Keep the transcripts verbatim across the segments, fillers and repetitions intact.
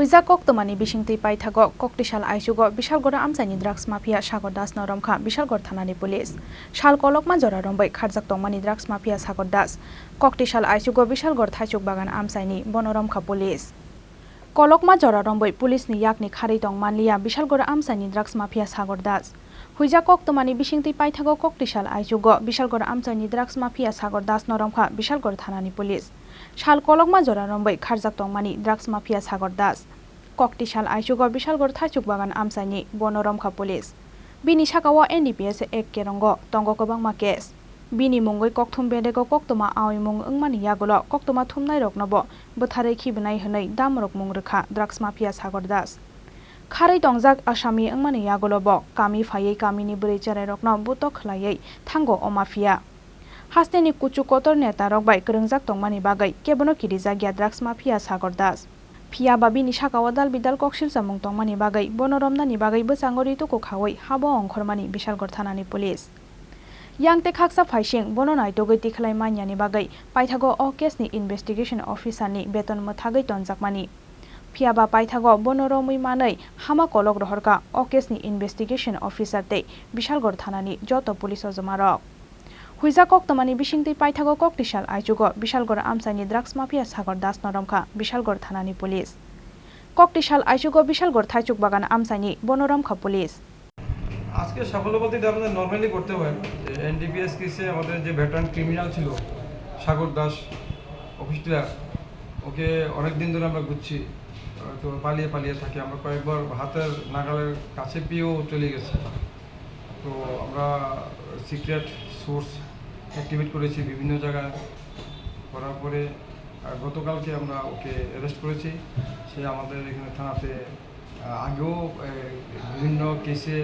Huijak koktwmani bisingtwi paithago Koktisal aichugo Bishalgora amchaini drugs mafia Sagar Das no romkha Bishalgor thanani police. Sal kolokma jora romwi kharjak tongmani drugs mafia Sagar Das. Koktisal aichugo Bishalgor Thaichuk Bagan amchaini, bono romkha police. Kolokma jora romwi police ni yakni kharwi tong manliya Bishalgor amchaini drugs mafia Sagar Das. Huijak koktwmani bisingtwi paithago Koktisal aichugo Bishalgor amchaini drugs mafia Sagar Das no romkha Bishalgor thanani police. Sal kolokma jora romwi kharjak tongmani drugs mafia Sagar Das. Koktisal aichugo Bishalgor Thaichuk Bagan amchaini, bono romkha police. Bini sakao N D P S Act kerongo tongo kwbangma case. Bini mungwi kokthum bedego koktwma aoimung wngmani yagulo koktwma thumnairoknobo bwtharwi khibinai hwnwi damrokmung rwkha drugs mafia Sagar Das. Kharwi tongjak asami wngmani yagulobo kami phaiwi kamini bwrwi cherairokno butok khlaiwi thango o mafia. Hasteni kuchuk kotor netarok bai kwrwngjak tongmani bagwi kebono kirijakya drugs mafia Sagar Das. Phiyaba bini sakao dal bidal koksil chamung tongmani bagwi bono romnani bagwi bwskango rituku khaui habo ongkhormani Bishalgor thanani police. Yang tei khaksa phaising bono naitugwi tikhlai manyani bagwi paithago o case ni investigation officer ni beton mwthagwi tonjakmani. Phiyaba paithago bono romwi manwi hama kolok rohorkha o case ni investigation officer tei Bishalgor thanani joto police ojomarok. Huijak koktwmani bisingtwi paithago Koktisal aichugo Bishalgor amchaini drugs mafia Sagar Das no romkha Bishalgor thanani police. Koktisal aichugo Bishalgor Thaichuk Bagan amchaini, bono romkha police. আজকে সাফল্য বলতে এটা আমাদের নর্মালি করতে হয়। এনডিপিএস কেসে আমাদের যে ভেটারান ক্রিমিনাল ছিল সাগর দাস, অফিস ক্লার্ক, ওকে অনেক দিন ধরে আমরা খুঁজছি। তো পালিয়ে পালিয়ে থাকে, আমরা কয়েকবার হাতের নাগালের কাছে পেয়েও চলে গেছে। তো আমরা সিক্রেট সোর্স অ্যাক্টিভেট করেছি বিভিন্ন জায়গায়, করার পরে আহ, গতকালকে আমরা ওকে অ্যারেস্ট করেছি। সে আমাদের এখানে থানাতে আহ, আগেও আহ, বিভিন্ন কেসে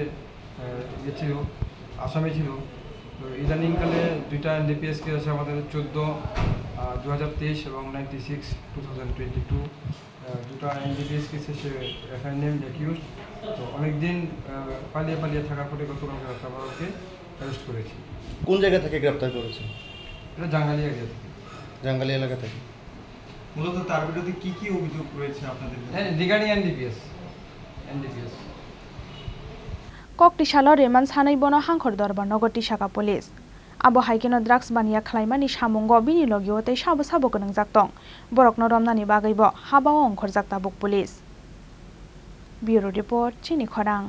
আহ, ইয়ে ছিল, আসামি ছিল। তো ইদানিংকালে দুইটা এনডিপিএস কেস আছে আমাদের, চোদ্দো দু হাজার তেইশ এবং ninety six two thousand twenty two. দুটো এনডিপিএস কেসে সে এফআইআর নেম অ্যাকিউজ। তো অনেকদিন আহ, পালিয়ে পালিয়ে থাকার পরে গতকালকে রাতে আমরা ওকে অ্যারেস্ট করেছি। কোন জায়গা থেকে গ্রেপ্তার করেছেন? এটা জাঙ্গালি এরিয়া থেকে। জাঙ্গালি এলাকা থেকে। মূলত তার বিরুদ্ধে কি কি অভিযোগ রয়েছে আপনাদের কাছে? হ্যাঁ, regarding NDPS. NDPS. Koktisalo remand sanwi bono Hangkhor Dorbar nogo tisaka police. Abo hai kheno drugs baniya khlaimani samungo bini logio tei sabo sabo gwnangjak tong. Borokno romnani bagwibo habao ongkhorjak tabuk police. Bureau Report, Chini Khorang.